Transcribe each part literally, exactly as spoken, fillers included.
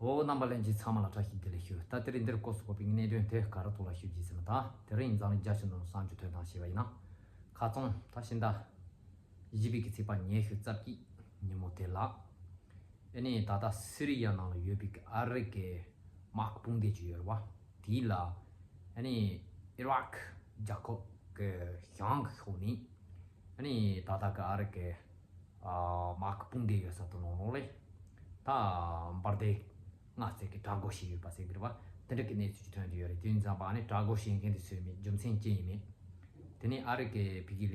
འོ། རྣམ་པ་ལྷན་རྒྱས་ཚང་མ་ལ་བཀྲ་ཤིས་བདེ་ལེགས་ཞུ། ད་དེ་རིང་འདིར་སྐོར་སུ་བཀོད་པའི་གནད་དོན་དེ་ག་རེ་ཐོག་ལ་ཞུ་རྒྱུ་ཟེར་ན། ད་དེ་རིང་འཛམ་གླིང་རྒྱ་ཆེ་ནང་གསར་འགྱུར་ཐོན་སྟངས་བྱས་པ་ཡིན་ན། ཁ་རྩང་ད་ཕྱི་ཟླ་བཞི་པའི་གི་ཚེས་པ་ཉི་ཤུ་རྩ་གཅིག་ཉིན་མོ་དེ་ལ། ཨ་ནི་ད་ལྟ་སི་རི་ཡ་ནང་ལ་ཡོད་པའི་གི་ཨ་རི་གི་དམག་དཔུང་སྡེ་ཅིག་ཡོད་རེད་བ། དེ་ལ་ཨ་ནི་ཨི་རག་རྒྱལ་ཁབ་གི་གཞུང་གི་ཕྱོགས་ནས། ཨ་ནི་ད་ལྟ་གི་ཨ་རི་གི་ཨ་དམག་དཔུང་སྡེ་ཡོད་ས་དེ་ནང་ལོགས་ལ་ད་འབར་མདེལ་ལྔ་ཙམ་གྱི་དྲག་རྒོལ་བྱས་ཡོད་པ་ཟེར་གི་རེད་བ། དེ་འདྲ་གི་གནས་ཚུལ་ཅིག་ཐོན་བསྡད་ཡོད་རེད། དེ་ཡིན་ཙང་པ་ཨ་ནི་དྲག་རྒོལ་བྱེད་མཁན་དེ་ཚོས་མེད། རྒྱུ་མཚན་ཅི་ཡིན་མེད། དེ་ནས་ཨ་རི་གི་ཕ་གི་ལ་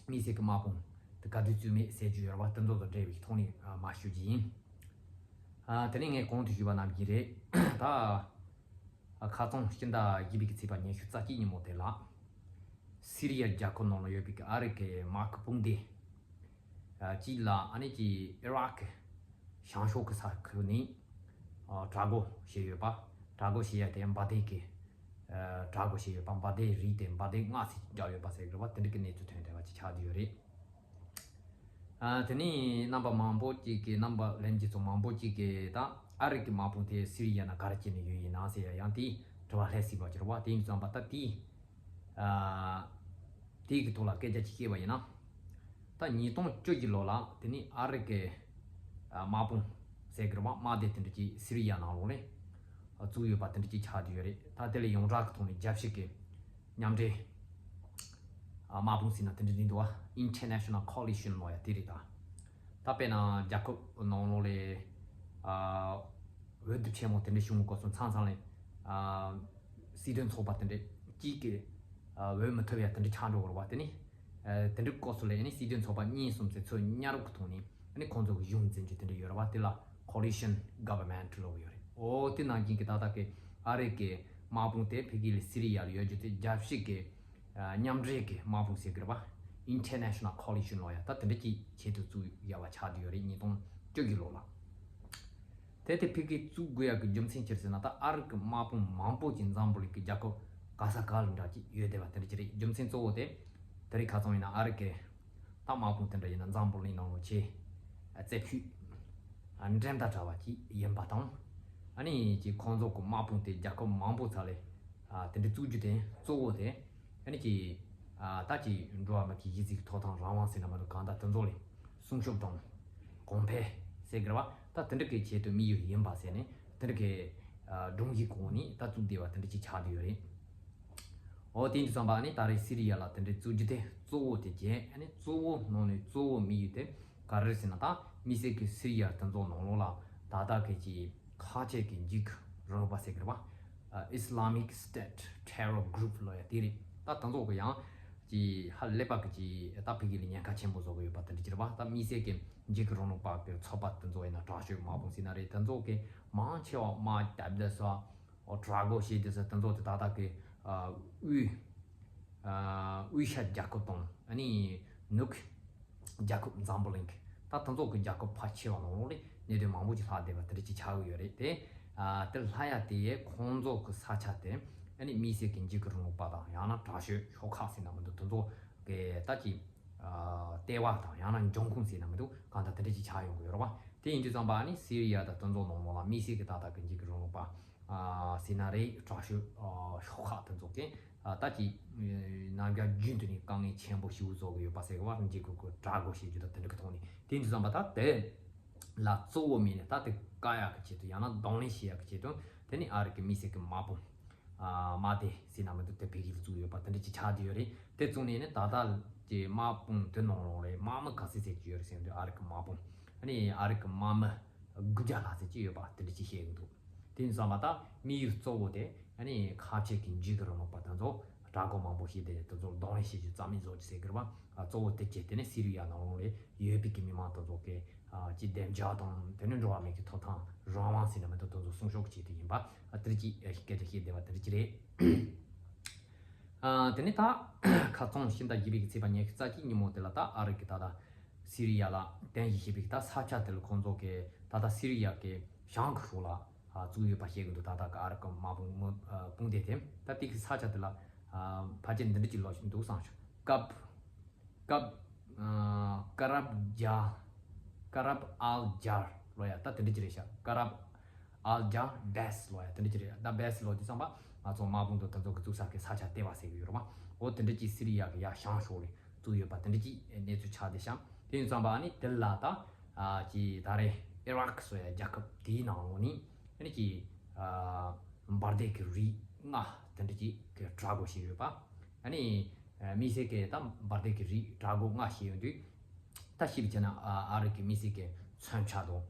དམིགས་བསལ་གྱི་དམག་དཔུང་དེ་ག་དུས་བཙུགས་མེད་ཟེར་རྒྱུ་ཡོད་རེད་བ། དེ་ཚོ་དང་འབྲེལ་བའི་ཐོག་ནས་ཨ་མར་ཞུ་རྒྱུ་ཡིན། ཨ་དེ་ནས་ངས་གོང་དུ་ཞུས་པ་ནང་བཞིན་རེད། ད་ཨ་ཁ་རྩང་ཕྱི་ཟླ་བཞི་པའི་གི་ཚེས་པ་ཉི་ཤུ་རྩ་གཅིག་ཉིན་མོ་དེ་ལ། སི་རི་ཡ་རྒྱལ་ཁབ་ནང་ལ་ཡོད་པའི་གི་ཨ་རི་གི་དམག་དཔུང་སྡེ་ཨ་གཅིག་ལ་ཨ་ནི་གི་ཨི་རག་གི་བྱང་ཕྱོགས་ཀྱི་ས་ཁུལ་ནས་ཨ་དྲག་རྒོལ་བྱས་ཡོད་པ། དྲག་རྒོལ་བྱེད་ཡ་དེ་འབར་མདེལ་གྱི་ཨ་དྲག་རྒོལ་བྱས་ཡོད་པ། འབར་མདེལ་རིགས་དེ་འབར་མདེལ་ལྔ་ཙམ་བརྒྱབ་ཡོད་པ་ཟེར་གི་རེད་བ། དེ་འདྲ་གི་གནས་ཚུལ་ཐོན་བསྡད་པ་ཅིག་ཆགས་བསྡད་ཡོད་རེད། ཨ་དེ་ནས་རྣམ་པ་མང་པོ་ཅིག་གིས། རྣམ་པ་ལྷན་རྒྱས་ཚོ་མང་པོ་ཅིག་གིས་ད་ཨ་རི་གི་དམག་དཔུང་དེ་སི་རི་ཡ་ནང་ག་རེ་བྱས་ནས་ཡོད་ཡིན་ན་ཟེར་ཡ་ཡང་དེའི་དྲི་བ་སླེབས་སྲིད་པ་ཅིག་རེད་བ། དེ་ཡིན་ཙང་པ་ད་དེའི་ཨ་དེའི་གི་ཐོག་ལ་སྐད་ཆ་ཅིག་བཤད་པ་ཡིན་ན། ད་ཉིས་སྟོང་བཅུ་གི་ལོ་ལ་དེ་ནས་ཨ་རི་གི་ཨ་དམག་དཔུང་ཟེར་གི་རེད་བ། དམག་སྡེ་དེ་འདྲ་ཅིག་སི་རི་ཡ་ནང་ལོགས་ནས་བཙུགས་ཡོད་པ་དེ་འདྲ་ཅིག་ཆགས་བསྡད་ཡོད་རེད། ད་དེ་ལ་ཡོངས་གྲགས་ཀྱི་ཐོག་ནས་རྒྱལ་སྤྱི་གི་མཉམ་འབྲེལ་ཨ་དམག་དཔུང་ཟེར་ན་དེ་འདྲ་ནི་འདུག་བ། International Coalition ལབ་ཡ་དེ་རེད་ད། ད་དཔེར་ན་རྒྱལ་ཁབ་ནང་ལོགས་ལ་ཨ་འོས་བསྡུ་ཆེན་མོ་དེ་འདྲ་བྱུང་སྐབས་སུ་མཚམས་མཚམས་ལ་ཨ་སྲིད་དོན་ཚོགས་པ་དེ་འདྲ་གཅིག་གིས་ཨ་འོས་མི་ཐོབ་ཡ་དེ་འདྲ་ཆགས་འགྲོ་གི་རེད་བ། དེ་ནི་ཨ་དེ་འདྲའི་སྐབས་སུ་ལ་ཨ་ནི་སྲིད་དོན་ཚོགས་པ་གཉིས་གསུམ་ཙམ་ཚོ་མཉམ་རུབ་ཀྱི་ཐོག་ནས་ཨ་ནི་ཁོང་ཚོ་གི་གཞུང་འཛིན་རྒྱུ་དེ་འདྲ་ཡོད་རེད་བ། དེ་ལ་Coalition Government ལབ་ཡོད་རེད། འོ་དེ་ནང་བཞིན་གྱི་ད་ལྟ་གི་ཨ་རི་གི་དམག་དཔུང་དེ་ཕ་གི་ལ་སི་རི་ཡ་ལ་ཡོད་རྒྱུ་དེ་རྒྱལ་སྤྱི་གི་ཨ་མཉམ་འབྲེལ་གྱི་དམག་དཔུང་ཟེར་གི་རེད་བ། International Coalition ལབ་ཡ་ད་དེ་འདྲ་གྱི་ཆེད་དུ་བཙུགས་ཡ་བ་ཆགས་བསྡད་ཡོད་རེད། ཉིས་སྟོང་བཅུ་གི་ལོ་ལ། དེ་དེ་ཕ་གི་བཙུགས་དགོས་ཡ་གི་རྒྱུ་མཚན་ཅི་རེད་ཟེར་ན། ད་ཨ་རི་གི་དམག་དཔུང་མང་པོ་ཅིག་འཛམ་བུ་གླིང་གི་རྒྱལ་ཁབ་ག་ས་ག་ལ་འདྲ་ཅིག་ཡོད་བསྡད་པ་དེ་འདྲ་ཅིག་རེད། རྒྱུ་མཚན་གཙོ་བོ་དེ་དེ་རིང་ཁ་སང་ཡིན་ན་ཨ་རི་གི་ད་དམག་དཔུང་དེ་འདྲ་ཡིན་ན་འཛམ་བུ་གླིང་ནང་ལོགས་ཆེས་རྩེ་ཕུད་འགྲན་ཟླ་དྲག་པ་ཅིག་ཡིན་པ་དང་། ཨ་ནི་ཅིག་ཁོང་ཚོ་གི་དམག་དཔུང་དེ་རྒྱལ་ཁབ་མང་པོ་ཚ་ལས་དེ་འདྲ་བཙུགས་རྒྱུ་དེ་གཙོ་བོ་དེ་ཨ་ནི་ཅིག་ད་ཅིག་འགྲོ་བ་མི་གི་གཞི་རྩའི་ཐོབ་ཐང་རང་དབང་ཟེར་ན་མི་འདུག་གང་ལྟར་དེ་ཚོ་ལ་སྲུང་སྐྱོབ་དང་གོང་འཕེལ་ཟེར་གི་རེད་བ། ད་དེ་འདྲ་གི་ཆེད་དུ་དམིགས་ཡུལ་ཡིན་པ་ཟེར་ནས་དེ་འདྲ་གི་སྒྲོམ་གཞི་གོང་ནས་ད་བཙུགས་བསྡད་པ་དེ་འདྲ་ཅིག་ཆགས་བསྡད་ཡོད་རེད། འོ་དེ་འདྲ་ཙམ་པ་ནི་ད་རེས་སི་རི་ཡ་ལ་དེ་འདྲའི་བཙུགས་རྒྱུ་དེ་གཙོ་བོ་དེ་བྱས། ཨ་ནི་གཙོ་བོ་ནང་ནས་གཙོ་བོ་དམིགས་ཡུལ་དེ་ག་རེ་རེད་ཟེར་ན། ད་དམིགས་བསལ་གྱི་སི་རི་ཡ་དེ་ཚོ་ནང་ལོགས་ལ་ད་ལྟ་གི་ཅིག་ཁ་ཆེ་གི་འཇིགས་རུང་པ་ཟེར་གི་རེད་བ། ཨ་Islamic State Terror Group ལབ་ཡ་དེ་རེད། ད་དེ་ཚོ་གི་ཡང་ཅིག་ཧ་ལས་པ་གི་ཅིག་ད་ཕ་གི་ལ་ཉེན་ཁ་ཆེན་པོ་བཟོ་གི་ཡོད་པ་དེ་འདྲ་ཅིག་རེད་བ། ད་དམིགས་བསལ་གྱི་འཇིགས་རུང་པ་གི་ཚོགས་པ་དེ་ཚོ་ཡིན་ན། དྲག་སྤྱོད་དམག་དཔུང་ཟེར་ན་རེད། དེ་ཚོ་གི་མང་ཆེ་བ་དམག་རྒྱག་བསྡད་ས། ཨོ་དྲག་རྒོལ་བྱེད་དེ་ས་དེ་ཚོ་དེ་ད་ལྟ་གི་ཨ་དབུས་ཨ་དབུས་ཤར་རྒྱལ་ཁབ་དང་། ཨ་ནི་ནུབ་རྒྱལ་ཁབ་འཛམ་བུ་གླིང་གི་ད་དེ་ཚོ་གི་རྒྱལ་ཁབ་ཕལ་ཆེ་བ་ནང་ལོགས་ལ་གནད་དོན་མང་པོ་ཅིག་ལྷག་བསྡད་པ་དེ་འདྲ་ཅིག་ཆགས་ཀྱི་ཡོད་རེད། དེ་ཨ་དེ་ལྷག་ཡ་དེ་ཡས་ཁོང་ཚོ་གི་ས་ཆ་དེ་ཨ་ནི་དམིགས་བསལ་གྱི་འཇིགས་སྐུལ་རིང་ལུགས་པ་དང་། ཡང་ན་དྲག་སྤྱོད་ཤོག་ཁག་ཟེར་ན་མི་འདུག་དེ་ཚོ་གི་ད་ཅིག་ཨ་ལྟེ་བ་དང་ཡང་ན་འབྱུང་ཁུངས་ཟེར་ན་མི་འདུག་གང་ལྟར་དེ་འདྲ་ཅིག་ཆགས་ཡོང་གི་ཡོད་རེད་བ། དེ་ཡིན་དུས་ཙམ་པ་ཨ་ནི་སི་རི་ཡ་དང་དེ་ཚོ་ནང་ལོགས་ལ་དམིགས་བསལ་གྱི་ད་ལྟ་གི་འཇིགས་སྐུལ་རིང་ལུགས་པ་ཨ་ཟེར་ན་རེད། དྲག་སྤྱོད་ཨ་ཤོག་ཁག་དེ་ཚོ་གིས་ཨ་ད་ཅིག་ནམ་རྒྱུན་རྒྱུན་དུ་ནས་དཀའ་ངལ་ཆེན་པོ་ཞིག་བཟོ་གི་ཡོད་པ་ཟེར་གི་བ། འཇིགས་སྐུལ་གི་དྲག་རྒོལ་བྱེད་རྒྱུ་དང་དེ་འདྲ་གི་ཐོག་ནས། དེ་ཡིན་དུས་ཙམ་པ་ད་དེ་ལ་གཙོ་བོ་དམིགས་ནས་ད་དེ་བཀག་ཡག་གི་ཆེད་དུ། ཡང་ན་གདོང་ལེན་བྱེད་ཡག་གི་ཆེད་དུ། དེ་ནི་ཨ་རི་གི་དམིགས་བསལ་གི་དམག་དཔུང་ཨ་དམག་སྡེ་ཟེར་ན་མི་འདུག་དེ་ཕ་གི་ལ་བཙུགས་ཡོད་པ་དེ་འདྲ་ཅིག་ཆགས་བསྡད་ཡོད་རེད། དེ་བཙུགས་ནས་ནི་ད་ལྟ་གི་དམག་དཔུང་དེ་ནང་ལོགས་ལ་དམག་མི་ག་ཚོད་ཟེར་གྱི་ཡོད་རེད་ཟེར་དུས། ཨ་རི་གི་དམག་དཔུང་ཨ་ནི་ཨ་རི་གི་དམག་མི་དགུ་བརྒྱ་ལྷག་ཙམ་ཅིག་ཡོད་པ་དེ་འདྲ་ཅིག་བཤད་གི་འདུག་དེ་ཡིན་ཙང་མ་ད་དམིགས་ཡུལ་གཙོ་བོ་དེ་ཨ་ནི་ཁ་ཆེ་གི་འཇིགས་སྐུལ་རིང་ལུགས་པ་དེ་ཚོ་དྲག་རྒོལ་མང་པོ་བྱས་ཏེ་དེ་ཚོ་གདོང་ལེན་བྱེད་རྒྱུ་རྩ་མེད་བཟོ་རྒྱུ་ཟེར་གི་རེད་བ། གཙོ་བོ་དེ་བྱས། དེ་ནས་སི་རི་ཡ་ནང་ལོགས་ལ་ཡོད་པའི་གི་མི་མང་དེ་ཚོ་གི་ཨ་ཅིག་བདེ་འཇགས་དང་དེ་ནས་འགྲོ་བ་མི་གི་ཐོབ་ཐང་རང་དབང་ཟེར་ན་མི་འདུག་དེ་ཚོ་སྲུང་སྐྱོབ་ཀྱི་ཆེད་དུ་ཡིན་པ། ཨ་དེ་རིགས་ཀྱི་ཨ་སྐད་ཆ་བཤད་བསྡད་པ་དེ་རིགས་ཀྱི་རེད། ཨ་དེ་ནས་ད་ཁ་རྩང་ཕྱི་ཟླ་བཞི་པའི་གི་ཚེས་པ་ཉི་ཤུ་རྩ་གཅིག་ཉིན་མོ་དེ་ལ་ད་ཨ་རི་གི་ད་ལྟ་སི་རི་ཡ་ལ་རྟེན་གཞི་བྱས་པའི་གི་ད་ས་ཆ་དེ་ལ་ཁོང་ཚོ་གི་ད་ལྟ་སི་རི་ཡ་གི་བྱང་གི་ཕྱོགས་ལ་ཨ་བཙུགས་ཡོད་པ་བཤད་གི་འདུག་ད་ལྟ་གི་ཨ་རི་གི་དམག་དཔུང་དམག་ཨ་དཔུང་སྡེ་དེ། ད་དེ་གི་ས་ཆ་དེ་ལ་ཨ་ཕལ་ཆེར་འདི་འདྲ་ཅིག་ལབ་བཞིན་འདུག་བསམ་བྱུང་། ཀབ་ཀབ་ཨ་ཀ་རབ་ཇ་ཀ་རབ་ཨལ་ཇར་ལབ་ཡ་ད་དེ་འདྲ་ཅིག་རེད་ཤག་ཀ་རབ་ ཨལ་ཇ་བེས་ལོ་ཡ་དེ་འདྲ་ཅིག་རེད། ད་བེས་ལོ་དེ་ཙམ་པ་ང་ཚོ་དམག་དཔུང་དང་དེ་ཚོ་གི་བཙུགས་ས་གི་ས་ཆ་ལྟེ་བ་ཟེར་གི་ཡོད་རེད་པ། འོ་དེ་འདྲ་ཅིག་སི་རི་ཡ་གི་ཡ་བྱང་ཕྱོགས་ལ་བཙུགས་ཡོད་པ་དེ་འདྲ་ཅིག་གནས་ཚུལ་ཆགས་བསྡད་ཤག་དེ་ཡིན་ཙམ་པ་ཨ་ནི་དེ་ལ་ད་ཨ་ཅི་ད་རེས་ཨི་རག་སོ་ཡ་རྒྱལ་ཁབ་དེའི་ནང་ལོགས་ནས་ཨ་ནི་ཅི་ཨ་འབར་མདེལ་གི་རིགས་ལྔ་དེ་འདྲ་ཅིག་གི་གྲགས་འགོ་བྱས་ཡོད་པ། ཨ་ནི་ཨ་དམིགས་བསལ་གི་ད་འབར་མདེལ་གི་རིགས་གྲགས་འགོ་ལྔ་བྱས་ཡོད་དུས། ད་ཞིབ་བྱས་ན་ཨ་ཨ་རི་གི་དམིགས་བསལ་གྱི་མཚོན་ཆ་དང་།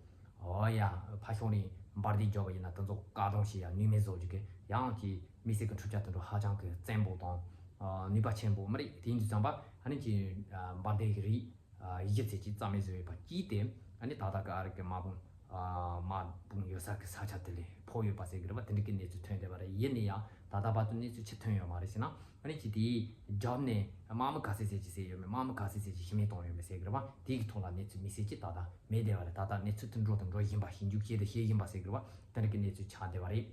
འོ་ཡ། ཕར་ཕྱོགས་ནས་འབར་མདེལ་འཇོག་པ་ཡིན་ན་དེ་ཚོ་བཀག་སྡོམ་བྱེད་ཡ་ནུས་མེད་བཟོ་རྒྱུ་གི་ཡང་གི་དམིགས་བསལ་གྱི་འཕྲུལ་ཆ་དེ་འདྲ་ཧ་ཅང་གི་བཙན་པོ་དང་། ཨ་ནུས་པ་ཆེན་པོ་མ་རེད། དེ་ཡིན་དུས་ཙམ་པ་ཨ་ནི་ཀྱི་ཨ་འབར་མདེལ་གྱི་རིགས་ཨ་བཞི་ཙམ་ཅིག་རྩ་མེད་བཟོས་ཡོད་པ་གཅིག་དེ་ཨ་ནི་ད་ལྟ་གི་ཨ་རི་གི་དམག་དཔུང་ཨ་དམག་དཔུང་ཡོད་ས་གི་ས་ཆ་དེ་ལ་ཕོག་ཡོད་པ་ཟེར་གི་རེད་པ། དེ་འདྲ་གི་གནས་ཚུལ་ཐོན་བསྡད་པ་རེད། ཡིན་ན་ཡང་ད་ལྟ་བར་དུ་གནས་ཚུལ་ཅི་ཐོན་ཡོད་མ་རེད་ཟེར་ན། ཨ་ནི་ཅི་དེའི་རྒྱབ་ནས་དམག་མི་ག་ཚད་ཚད་ཅིག་བསད་ཡོད་མེད། དམག་མི་ག་ཚད་ཚད་ཅིག་ཤི་རྨས་བཏང་ཡོད་མེད་ཟེར་གི་རེད་པ། དེའི་གི་ཐོག་ལ་གནས་ཚུལ་དམིགས་བསལ་ཅིག་ད་ལྟ་མེད་བསྡད་པ་རེད། ད་ལྟ་གནས་ཚུལ་དེ་འགྲོ་དང་འགྲོ་བཞིན་པ། ཞིབ་འཇུག་བྱས་དང་བྱེད་བཞིན་པ་ཟེར་གི་རེད་པ། དེ་འདྲ་གི་གནས་ཚུལ་ཆགས་བསྡད་པ་རེད།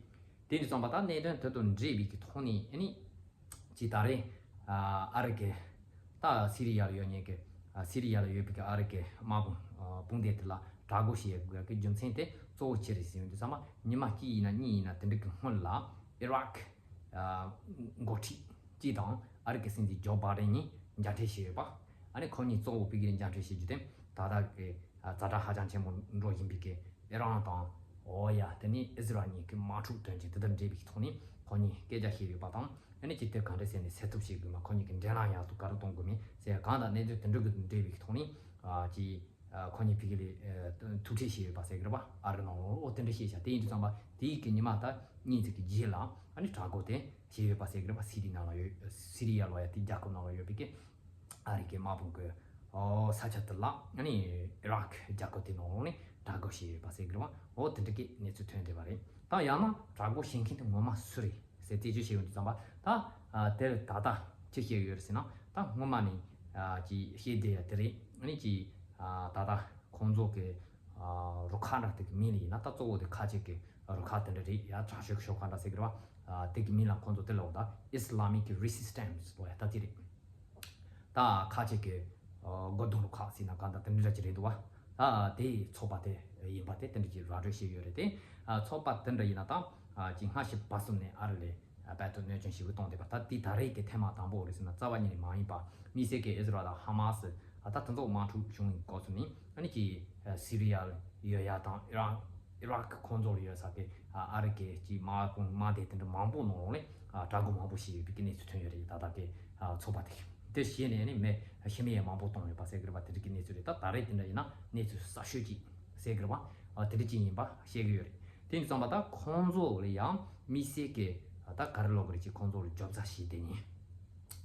དེ་འདྲ་ཙམ་པ་ད་གནད་དོན་དེ་དང་འབྲེལ་བའི་གི་ཐོག་ནས་ཨ་ནི་ཅི་ད་རེས་ཨ་ཨ་རི་གི་ད་སི་རི་ཡ་ལ་ཡོད་མཁན་གི་ཨ་སི་རི་ཡ་ལ་ཡོད་པའི་གི་ཨ་རི་གི་དམག་དཔུང་ཨ་དཔུང་སྡེ་དེ་ལ་གྲགས་འགོ་བྱེད་དགོས་གི་རྒྱུ་མཚན་དེ་གཙོ་བོ་ཅི་རེད་ཟེར་ཡོང་དུས་ཙམ་པ་ཉི་མ་གཅིག་ཡིན་ན་གཉིས་ཡིན་ན་དེ་འདྲ་གི་སྔོན་ལ་ཨི་རག་ཨ་འགོ་ཁྲིད་ཅིག་དང་ཨ་རི་གི་སྲིད་འཛིན་ཇོ་བྷ་དན་གཉིས་མཇལ་འཕྲད་བྱས་ཡོད་པ། ཨ་ནི་ཁོ་གཉིས་གཙོ་བོ་ཕ་གིར་མཇལ་འཕྲད་བྱེད་རྒྱུ་དེ་ད་ལྟ་གི་ཛ་དྲག་ཧ་ཅང་ཆེན་པོ་འགྲོ་བཞིན་པའི་གི་ཨི་རན་དང་། འོ་ཡ། དེ་ནས་ཨི་ཟི་རལ་གཉིས་ཀྱི་དམག་འཁྲུག་དོན་རྐྱེན་དེ་དང་འབྲེལ་བའི་ཐོག་ནས་ཁོ་གཉིས་སྐད་ཆ་བཤད་ཡོད་པ་དང་། ཨ་ནི་ཅི་དེ་ག་འདྲ་ཟེར་ནས་སེལ་ཐབས་བྱེད་དགོས་མ། ཁོ་གཉིས་ཀྱི་འབྲེལ་ལམ་ཡག་ཏུ་ག་རེ་གཏོང་དགོས་མིན་ཟེར་གང་དང་གནད་དོན་དེ་འདྲ་གི་འབྲེལ་བའི་ཐོག་ནས་ཨ་ཅི་ཨ་ཁོ་གཉིས་ཕ་གི་ལ་ཨ་ཐུག་འཕྲད་བྱས་ཡོད་པ་ཟེར་གི་རེད་པ། ཨ་རི་ནང་ལོགས་ཨོ་དེ་འདྲ་བཤད་བྱ། དེ་ཡིན་དུས་ཙམ་པ་དེའི་གི་ཉི་མ་ད་གཉིས་ཙམ་གི་རྗེས་ལ་ཨ་ནི་གྲགས་འགོ་དེ་བྱས་ཡོད་པ་ཟེར་གི་རེད་པ། སི་རི་ནང་ལ་ཡོད། སི་རི་ཡ་ལོ་ཡ་དེ་རྒྱལ་ཁབ་ནང་ལ་ཡོད་པའི་གི་ཨ་རི་གི་དམག་དཔུང་གི་ཨོ་ས་ཆ་དེ་ལ་ཨ་ནི་ཨི་རག་རྒྱལ་ཁབ་དེ་ནང་ལོགས་ནས་གྲགས་འགོ་བྱས་ཡོད་པ་ཟེར་གི་རེད་པ། ཨོ་དེ་འདྲ་གི་གནས་ཚུལ་ཐོན་བསྡད་པ་རེད། ད་ཡང་ན་གྲགས་འགོ་བྱེད་མཁན་དེ་ངོ་མ་སུ་རེད་ཟེར་རྩད་གཅོད་བྱས་ཡོང་དུས་ཙམ་པ་ད་ཨ་དེར་ད་ལྟ་ཅི་བཤད་ཡོད་རེད་ཟེར་ན། ད་སྔོན་མ་ནས་ཨ་ཅི་བཤད་བསྡད་ཡ་དེ་རེད། ཨ་ནི་ཅི་ཨ་ད་ལྟ་ཁོང་ཚོ་གི་ཨ་རུ་ཁག་འདྲ་དེ་གི་མིང་ལ་ཡིན་ན་ད་གཙོ་བོ་དེ་ཁ་ཆེ་གི་རུ་ཁག་དེ་འདྲ་རེད་ཡ། དྲག་ཤོས་ཀྱི་ཤོག་ཁག་འདྲ་ཟེར་གི་རེད་པ། ཨ་དེ་གི་མིང་ལ་ཁོང་ཚོ་དེ་ལ་འོ་ད་Islamic Resistance ལོ་ཡ་ད་དེ་རེད། ད་ཁ་ཆེ་གི་ཨ་མགོ་རྡུང་རུ་ཁག་ཟེར་ན་གང་ལྟར་དེ་འདྲ་ཅིག་རེད་འདུག་བ། ད་དེའི་ཚོགས་པ་དེ་ཡིན་པ་དེ་དེ་འདྲ་ཅིག་ར་སྤྲོད་བྱས་ཡོད་རེད་དེ། ཨ་ཚོགས་པ་དེ་འདྲ་ཡིན་ན་ད་ཨ་ཅིག་སྔ་ཕྱི་བར་གསུམ་ནས་ཨ་རི་ལ་ཨ་རྦད་དེ་གནོད་སྐྱོན་ཞེ་པོ་བཏང་བསྡད་པ། ད་དེ་ད་རེས་ཀྱི་ཐེངས་མ་དང་པོ་རེད་ཟེར་ན་རྩ་བ་ཉིད་ནས་མ་ཡིན་པ། དམིགས་བསལ་གྱི་ཨི་ཟི་རལ་དང་ཧ་མ་སི་ཨ་ད་དེ་ཚོ་དམག་འཁྲུག་བྱུང་བའི་སྐབས་སུ་ནི་ཨ་ནི་ཅིག་ཨ་སི་རི་ཡ་ལ་ཡོད་ཡ་དང་ཨི་རག་ཨི་རག་ཁོང་ཚོ་ལ་ཡོད་ས་གི་ཨ་ཨ་རི་གི་ཅིག་དམག་དཔུང་དམག་སྡེ་དེ་འདྲ་མང་པོ་ནང་ལོགས་ནས་ཨ་གྲགས་འགོ་མང་པོ་ཞིག་ཡོད་པའི་གི་གནས་ཚུལ་ཐོན་ཡོད་རེད། ད་ལྟ་གི་ཨ་ཚོགས་པ་དེ་དེ་བྱས་ནས་ནི་མི་ཤི་རྨས་ཡང་མང་པོ་བཏང་ཡོད་པ་ཟེར་གི་རེད་པ། དེ་འདྲ་གི་གནས་ཚུལ་རེད། ད་ད་རེས་དེ་འདྲ་ཡིན་ན་གནས་ཚུལ་གསར་ཤོས་ཅིག་ཟེར་གི་རེད་པ། ཨ་དེ་འདྲ་ཅིག་ཡིན་པ་བཤད་གི་ཡོད་རེད། དེ་ཡིན་དུས་ཙམ་པ་ད་ཁོང་ཚོ་ལ་ཡང་དམིགས་བསལ་གི་ད་ག་རེ་ལབ་དགོས་རེད། ཅིག་ཁོང་ཚོ་ལ་རྒྱབ་རྩ་བྱས་བསྡད་མཁན་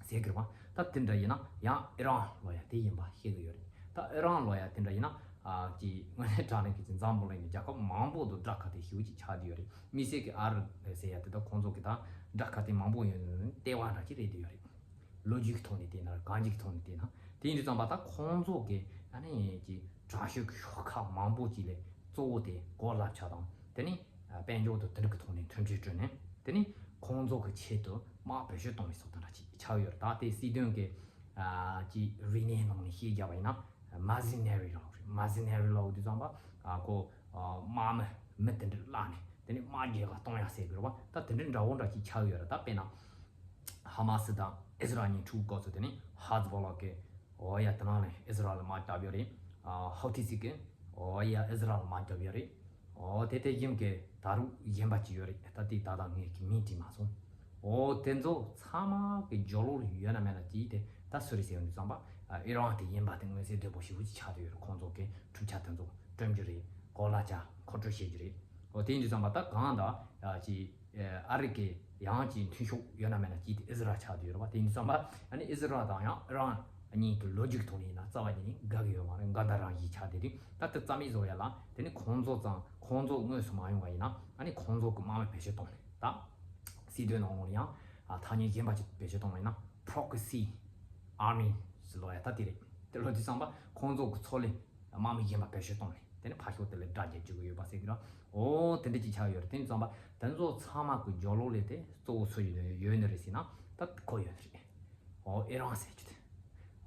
ཟེར་གི་རེད་པ། ད་དེ་འདྲ་ཡིན་ན་ཡང་ཨི་རན་ལབ་ཡ་དེ་ཡིན་པ་བཤད་གི་ཡོད་རེད། ད་ཨི་རན་ལབ་ཡ་དེ་འདྲ་ཡིན་ན་ཨ་ཅིག་དངོས་གནས་དྲང་གནས་ཀྱི་ཅིག་འཛམ་བུ་གླིང་གི་རྒྱལ་ཁབ་མང་པོ་དང་དགྲ་ཁ་གཏད་ཞེ་པོ་ཅིག་ཆགས་བསྡད་ཡོད་རེད། དམིགས་བསལ་གི་ཨ་རི་ཟེར་ཡ་དེ་ད་ཁོང་ཚོ་གི་ད་དགྲ་ཁ་གཏད་མང་པོ་ཡོད་ནི་ལྟེ་བ་འདྲ་ཅིག་རེད་བསྡད་ཡོད་རེད། ལོ་རྒྱུས་ཀྱི་ཐོག་ནས་བལྟས་ན་རེད། གང་ཅིའི་ཐོག་ནས་བལྟས་ན། དེ་ཡིན་དུས་ཙམ་པ་ད་ཁོང་ཚོ་གི་ཨ་ནི་ཀྱི་དྲག་ཤོས་ཀྱི་ཤོག་ཁག་མང་པོ་ཅིག་ལས་གཙོ་བོ་དེ་གོ་ལག་ཆ་དང་དེ་ནི་དཔལ་འབྱོར་དང་དེ་འདྲ་གི་ཐོག་ནས་མཐུན་འབྲེལ་བསྐྲུན་ནས་དེ་ནི་ཁོང་ཚོ་གི་ཆེད་དུ་དམག་བེད་སྤྱོད་གཏོང་བའི་སོགས་དེ་འདྲ་ཅིག་ཆགས་ཡོད་རེད། ད་དེ་སྲིད་དོན་གི་ཨ་ཀྱི་རིག་གནས་ནང་ནས་བཤད་རྒྱབ་པ་ཡིན་ན་mercenary ལབ་རེད། mercenary ལབ་དུས་ཙམ་པ་ཨ་ཁོ་ཨ་དམག་མི་མི་དེ་འདྲ་བརླག་ནས་དེ་ནི་དམག་རྒྱལ་ཁ་གཏོང་ཡ་ཟེར་གི་རེད་པ། ད་དེ་འདྲ་འདྲ་བོ་འདྲ་ཅིག་ཆགས་ཡོད་རེད། ད་དཔེར་ན། ཧ་མ་སི་དང་ཨི་ཟི་རལ་གཉིས་འཁྲུག་སྐབས་སུ་དེ་ནི་ཧ་ཛི་བོ་ལ་གི་འོ་ཡ་དེ་ནང་ལ་ཨི་ཟི་རལ་ལ་དམག་རྒྱབ་ཡོད་རེད། ཨ་ཧོ་ཐི་སི་གི་འོ་ཡ་ཨི་ཟི་རལ་ལ་དམག་རྒྱབ་ཡོད་རེད། འོ་དེ་དེ་བཞིན་གི་ད་རུང་གཞན་པ་ཅིག་ཡོད་རེད། ད་དེ་ད་ལྟ་ངས་ཀྱི་མིང་བྲིས་མ་སོང་། འོ་དེ་ཚོ་ཚང་མ་གི་སྦྱོར་ལོག་ལ་ཡོད་ན་མེད་ན་ཅིག་དེ་ད་སུ་རེད་ཟེར་ཡོང་དུས་ཙམ་པ་ཨ་ཨི་རན་དེ་ཡིན་པ་དེ་མངོན་གསལ་དོད་པོ་ཞེ་པོ་ཅིག་ཆགས་བསྡད་ཡོད་རེད། ཁོང་ཚོ་གི་འཕྲུལ་ཆས་དེ་ཚོ་སྤྲོད་རྒྱུ་རེད། གོ་ལག་ཆ་མཁོ་སྤྲོད་བྱེད་རྒྱུ་རེད། འོ་དེ་ཡིན་དུས་ཙམ་པ་ད་གང་ལྟར་ཨ་ཅིག་ཨ་རི་གི་ཡང་ཅིག་མཐུན་ཕྱོགས་ཡོད་ན་མེད་ན་ཅིག་དེ་ཨི་ཟི་རལ་ཆགས་བསྡད་ཡོད་རེད་པ། དེ་ཡིན་དུས་ཙམ་པ་ཨ་ནི་ཨི་ཟི་རལ་དང་ཡང་ཨི་རན་གཉིས་ཀྱི་ལོ་རྒྱུས་ཀྱི་ཐོག་ནས་ཡིན་ན་རྩ་བ་ཉིད་ནས་དགའ་གི་ཡོད་མ་རེད། འགལ་ཟླ་རང་བཞིན་ཆགས་བསྡད་དུས་ད་དེ་རྩ་མེད་བཟོ་ཡ་ལ་དེ་ནི་ཁོང་ཚོ་ཚང་ཁོང་ཚོ་དངོས་སུ་མ་ཡོང་བ་ཡིན་ན་ཨ་ནི་ཁོང་ཚོ་གི་དམག་མི་བེད་སྤྱོད་གཏོང་ནས་ད་སྲིད་དོན་ནང་ལོགས་ལ་ཡང་ཨ་ཐ་སྙད་གཞན་པ་ཅིག་བེད་སྤྱོད་གཏོང་བ་ཡིན་ན་proxy army ཟེར་ལོ་ཡ་ད་དེ་རེད། དེ་ལོ་དུས་ཙམ་པ་ཁོང་ཚོ་གི་ཚོ་ལས་དམག་མི་གཞན་པ་བེད་སྤྱོད་གཏོང་ནས་དེ་ནས་ཕར་ཕྱོགས་དེ་ལ་དགྲ་རྒྱག་བཅུག་གི་ཡོད་པ་ཟེར་གི་རེད། འོ་དེ་འདྲ་ཅིག་ཆགས་ཡོད་རེད། དེ་ཙམ་པ་དེ་ཚོ་ཚང་མ་གི་སྦྱོར་ལོག་ལས་དེ་གཙོ་བོ་སུ་ཡིན་ནི་ཡོད་ནི་རེད་ཟེར་ན་ད་ཁོ་ཡོད་ནི་རེད། འོ་ཨི་རན་ཟེར་རྒྱུ་དེ་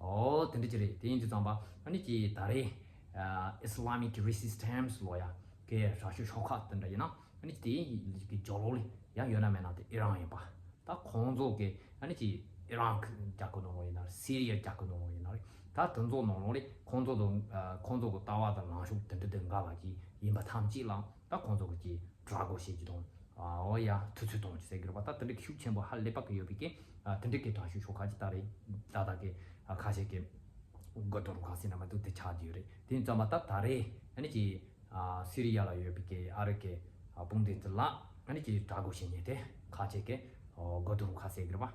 འོ་དེ་འདྲ་ཅིག་རེད། དེ་ཡིན་དུས་ཙམ་པ་ཨ་ནི་ཅིག་ད་རེས་ཨ་Islamic Resistance ལོ་ཡ་ གི་དྲག་ཤོས་ཤོག་ཁག་དེ་འདྲ་ཡིན་ན་ཨ་ནི་དེའི་གི་ཇོ་ལོ་ལི་ཡང་ཡོད་ན་མེད་ན་དེ་ཨི་རན་ཡིན་པ། ད་ཁོང་ཚོ་གི་ཨ་ནི་ཅི་ཨི་རན་གི་རྒྱལ་ཁབ་ནང་ལོགས་ཡིན་ན་རེད། སི་རི་ཡ་རྒྱལ་ཁབ་ནང་ལོགས་ཡིན་ན་རེད། ད་དེ་ཚོ་ནང་ལོགས་ལས་ཁོང་ཚོ་དང་ཁོང་ཚོ་གི་ལྟ་བ་དང་ལངས་ཕྱོགས་དེ་འདྲ་དེ་འགལ་བ་ཅིག་ཡིན་པ་ཐམས་ཅད་ལ་ད་ཁོང་ཚོ་གི་ཅི་དྲག་རྒོལ་བྱེད་ཀྱི་དང་། ཨོ་ཡ་ཐུབ་ཚོད་གཏོང་ཅིག་ཟེར་གི་རེད་པ། ད་དེ་འདྲ་གི་ཤུགས་ཆེན་པོ་ཧ་ལས་པ་གི་ཡོད་པའི་གི་དེ་འདྲ་གི་དྲག་ཤོས་ཤོག་ཁག་ཅིག་ད་རེད། ད་ད་གི་ཁ་ཤས་ཀྱི་གོ་དོ་རུ་ཁ་སི་ན་མ་ཏུ་དེ་ཆགས་ཀྱི་ཡོད་རེད། དེ་ཙམ་པ་ད་ད་རེས་ཨ་ནི་ཅི་སི་རི་ཡ་ལ་ཡོད་པའི་གི་ཨ་རི་གི་དཔུང་སྡེ་འདི་ལ་ཨ་ནི་ཅི་དྲག་རྒོལ་བྱེད་མཁན་དེ་ཁ་ཤས་ཀྱི་གོ་དོ་རུ་ཁ་སི་གི་རེད་པ།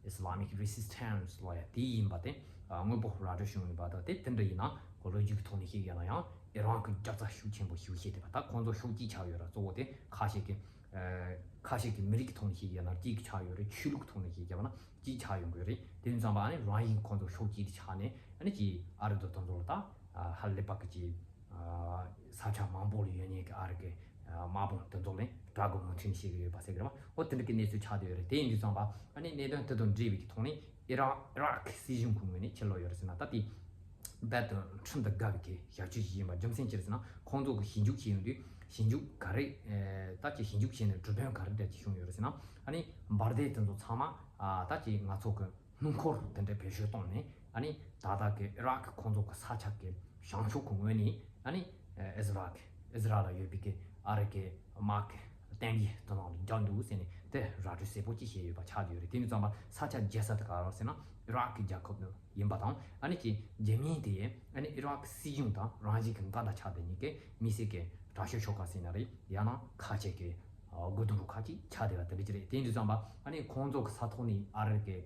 Islamic Resistance ལ་ཡ་དེ་ཡིན་པ་དེ་དངོས་པོ་ར་སྤྲོད་བྱུང་ཡོད་པ་དང་། དེ་དེ་འདྲ་ཡིན་ན་ཁོ་ལོ་རྒྱུས་ཀྱི་ཐོག་ནས་བཤད་ཡོད་ན་ཡང་ཨི་རན་གྱི་རྒྱབ་རྩ་ཤུགས་ཆེན་པོ་ཞིག་བྱས་ཏེ་པ། ད་ཁོང་ཚོ་ཕྱོགས་གཅིག་ཆགས་ཡོད་ར། གཙོ་བོ་དེ་ཁ་ཤས་ཀྱི་ཁ་ཤས་ཀྱི་མི་རིགས་ཀྱི་ཐོག་ནས་བཤད་ཡོད་ན་གཅིག་ཆགས་ཡོད་རེད། ཆོས་ལུགས་ཐོག་ནས་བཤད་ཡོད་ན་གཅིག་ཆགས་ཡོང་གི་རེད། དེ་ཙམ་པ་ཨ་ནི་རང་བཞིན་ཁོང་ཚོ་ཕྱོགས་གཅིག་ཏུ་ཆགས་ནས་ཨ་ནི་ཅི་ཨ་རི་དང་དེ་ཚོ་ལ་ད་ཧ་ལས་པ་གི་ཅི་ས་ཆ་མང་པོ་ལ་ཡོད་མཁན་གྱི་ཨ་རི་གི་དམག་དཔུང་དེ་ཚོ་ལ་དྲག་རྒོལ་མུ་མཐུད་བྱེད་ཀྱི་ཡོད་པ་ཟེར་གི་རེད་པ། འོ་དེ་འདྲ་གི་གནས་ཚུལ་ཆགས་བསྡད་ཡོད་རེད། དེ་ཡིན་དུས་ཙམ་པ་ཨ་ནི་གནད་དོན་དེ་དང་འབྲེལ་བའི་གི་ཐོག་ནས་ཨི་རག་ཨི་རག་གི་སྲིད་གཞུང་གི་ངོས་ནས་ཕྱིར་ལོག་ཡོད་རེད་ཟེར་ན། ད་དེ་རྦད་དེ་ཁྲིམས་དང་འགལ་བའི་གི་བྱ་སྤྱོད་ཅིག་ཡིན་པ། རྒྱུ་མཚན་ཅི་རེད་ཟེར་ན་ཁོང་ཚོ་གི་ཞིབ་འཇུག་བྱས་ཡོང་དུས་ཞིབ་འཇུག་ག་རེ་ད་ཅི་ཞིབ་འཇུག་བྱས་ནས་གྲུབ་དོན་ག་རེ་འདྲ་ཅིག་བྱུང་ཡོད་རེད་ཟེར་ན། ཨ་ནི་འབར་མདེལ་དེ་ཚོ་ཚང་མ་ད་ཅི་ང་ཚོ་གི་སྣུམ་འཁོར་དེ་འདྲ་བེད་སྤྱོད་བཏང་ནས་ཨ་ནི་ད་ལྟ་གི་ཨི་རག་གི་ཁོང་ཚོ་གི་ས་ཆ་གི་བྱང་ཕྱོགས་གི་ངོས་ནས་ཨ་ནི་ཨི་ཟི་རལ་གི་ཨི་ཟི་རལ་ལ་ཡོད་པའི་གི་ཨ་རི་གི་དམག་གི་བསྟན་པའི་དོ་སྣང་ལ་རྒྱག་འདུག་ཟེར་ནས་དེ་ར་སྤྲོད་གསལ་པོ་ཅིག་བྱས་ཡོད་པ་ཆགས་ཀྱི་ཡོད་རེད། དེ་ནས་ཙམ་པ་ས་ཆ་བརྗེ་ས་དེ་ག་རེ་ཟེར་ན་ཨི་རག་གི་རྒྱལ་ཁབ་ནི་ཡིན་པ་དང་། ཨ་ནི་ཅི་རྒྱ་མིའི་དེ་ཨ་ནི་ཨི་རག་གི་སྲིད་གཞུང་དང་རང་བཞིན་གི་འགལ་ཟླ་ཆགས་བསྡད་མཁན་གི་དམིགས་བསལ་གི་དྲག་ཤོས་ཤོག་ཁག་ཟེར་ན་རེད། ཡང་ན་ཁ་ཆེ་གི་དགོས་དོན་རུ་ཁག་ཅིག་ཆགས་བསྡད་པ་དེ་འདྲ་ཅིག་རེད། དེ་ཡིན་དུས་ཙམ་པ་ཨ་ནི་ཁོང་ཚོ་གི་ས་ཐོག་ནས་ཨ་རི་གི་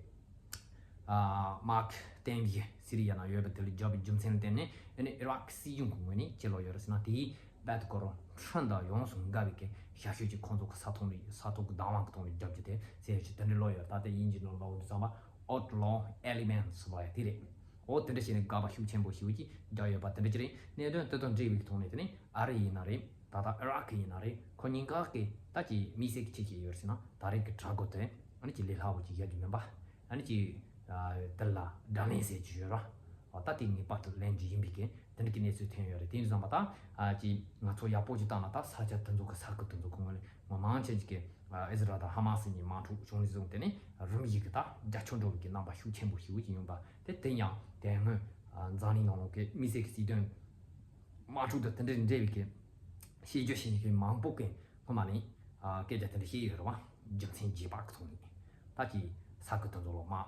དམག་གི་བསྟན་པའི་སི་རི་ཡ་ནང་ཡོད་པ་དེ་ལ་རྒྱབ་པའི་རྒྱུ་མཚན་ལ་བརྟེན་ནས་ཨ་ནི་ཨི་རག་གི་སྲིད་གཞུང་གི་ངོས་ནས་ཕྱིར་ལོག་ཡོད་རེད་ཟེར་ན། དེའི་རྦད་དེ་ཁོ་རང་ཁྲིམས་དང་ཡོངས་སུ་འགལ་བའི་གི་བྱ་སྤྱོད་ཅིག་ཁོང་ཚོ་གི་ས་ཐོག་ནས་ས་ཐོག་གི་བདག་དབང་གི་ཐོག་ནས་རྒྱབ་རྒྱུ་དེ་ཟེར་ཞིག་དེ་འདྲ་ལོག་ཡོད། ད་ལྟ་དབྱིན་ཇི་ནང་ལོག་དུས་ཙམ་པ་Outlaw Elements ལབ་ཡ་དེ་རེད། འོ་དེ་འདྲ་བྱས་ནས་དགག་པ་ཤུགས་ཆེན་པོ་ཞེ་པོ་ཅིག་རྒྱག་ཡོད་པ་དེ་འདྲ་ཅིག་རེད། གནད་དོན་དེ་དང་འབྲེལ་བའི་ཐོག་ནས་དེ་ནི་ཨ་རི་ཡིན་ན་རེད། ད་ལྟ་ཨི་རག་གི་ཡིན་ན་རེད། ཁོ་གཉིས་ཀ་གི་ད་ཅི་དམིགས་བསལ་གྱི་ཆེད་ཅིག་ཡོད་ཟེར་ན་ད་རེས་ཀྱི་དྲག་རྒོལ་དེ་ཨ་ནི་ཅི་ལས་སླ་པོ་ཅིག་བཞག་རྒྱུ་མིན་པ། ཨ་ནི་ཅི་དེ་ལ་དགྲ་ལན་ཟེར་གྱི་ཡོད་ར། ད་དེ་ངེས་པར་དུ་ལེན་རྒྱུ་ཡིན་པའི་གི་དེ་འདྲ་གི་གནས་ཚུལ་ཐོན་ཡོད་རེད། དེ་ཡིན་ཙང་པ་ད་ཅི་ང་ཚོ་ཡག་པོ་ཅིག་བཏང་ན་ད་ས་ཆ་དེ་ཚོ་གི་ས་ཁུལ་དེ་ཚོ་གི་ངོས་ནས་མི་མང་ཆེ་ཅིག་གི་ཨི་ཟི་རལ་དང་ཧ་མ་སི་གཉིས་དམག་འཁྲུག་བྱུང་ནས་བཟུང་དེ་ནས་རིམ་བཞིན་གྱི་ད་རྒྱ་ཆོ་འགྲོ་བའི་གི་རྣམ་པ་ཤུགས་ཆེན་པོ་ཞེ་པོ་ཅིག་ཡོང་པ་དེ། དེ་ཡང་དེ་སྔོན་འཛམ་གླིང་ནང་ལོགས་ཀྱི་དམིགས་བསལ་གྱི་སྲིད་དོན་དམག་འཁྲུག་དང་དེ་འདྲའི་འབྲེལ་བའི་གི་བཤད་རྒྱུ་བཤད་མཁན་མང་པོ་གི་སྔོན་མ་ནས་སྐད་ཆ་དེ་འདྲ་བཤད་ཡོད་རེད་བ། རྒྱུ་མཚན་རྒྱས་པ་གི་ཐོག་ནས་ད་ཀྱི་ས་ཁུལ་དེ་ཚོ་ལ་དམག་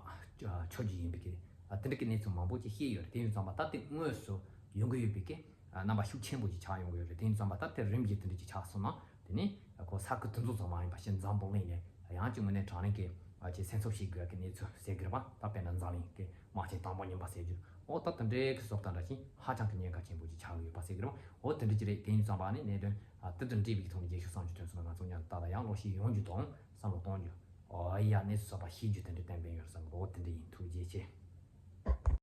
ཆོ་རྒྱུ་ཡིན་པའི་གི་དེ་འདྲ་གི་གནས་ཚུལ་མང་པོ་ཅིག་བཤད་ཡོད་རེད། དེ་ཡིན་ཙང་པ་ད་དེ་དངོས་སུ་ཡོང་གི་ཡོད་པའི་གི་རྣམ་པ་ཤུགས་ཆེན་པོ་ཞིག་ཆགས་ཡོང་གི་ཡོད་རེད། དེ་ཡིན་ཙང་པ་ད་དེ་རིམ་གྱིས་དེ་འདྲ་ཅིག་ཆགས་སོང་ན་དེ་ནས་ཁོ་ས་ཁུལ་དེ་ཚོ་ཙམ་མ་ཡིན་པ་ཕྱིར་འཛམ་བུ་གླིང་ནས་ཡང་ཅིག་དངོས་གནས་དྲང་གནས་ཀྱི་ཅིག་སེམས་འཚབ་བྱེད་དགོས་ཀྱི་གནས་ཚུལ་ཟེར་གི་རེད་པ། ད་དཔེར་ན་འཛམ་གླིང་གི་དམག་ཆེན་དང་པོ་གཉིས་པ་ཟེར་རྒྱུ་འོ་ད་དེ་འདྲའི་གི་བཟོ་ལྟ་འདྲ་ཞིག་ཧ་ཅང་གི་ཉེན་ཁ་ཆེན་པོ་ཅིག་ཆགས་ཀྱི་ཡོད་པ་ཟེར་གི་རེད་པ། འོ་དེ་འདྲ་ཅིག་རེད། དེ་ཡིན་ཙང་པ་ནི་གནད་དོན་དེ་དང་འབྲེལ་བའི་ཐོག་ནས་རྒྱས་ཤོག་བསམ་རྒྱུ་དོན་སོང་ན་ང་ཚོ་མཉམ་དུ་ད་ལྟ་ཡང་ལོག་ཤིག་ཡོང་རྒྱུ་དང་བསམ་བློ་གཏོང་རྒྱུ། འོ་ཡ་གནས་ཚུལ་ཚོགས་པ་ཤེས་རྒྱུ་དེ་འདྲའི་གཏན་འབེབས་ཡོད་རེད་བསམ་གི་འོ་དེ་འདྲ་ཡིན། ཐུགས་རྗེ་ཆེ།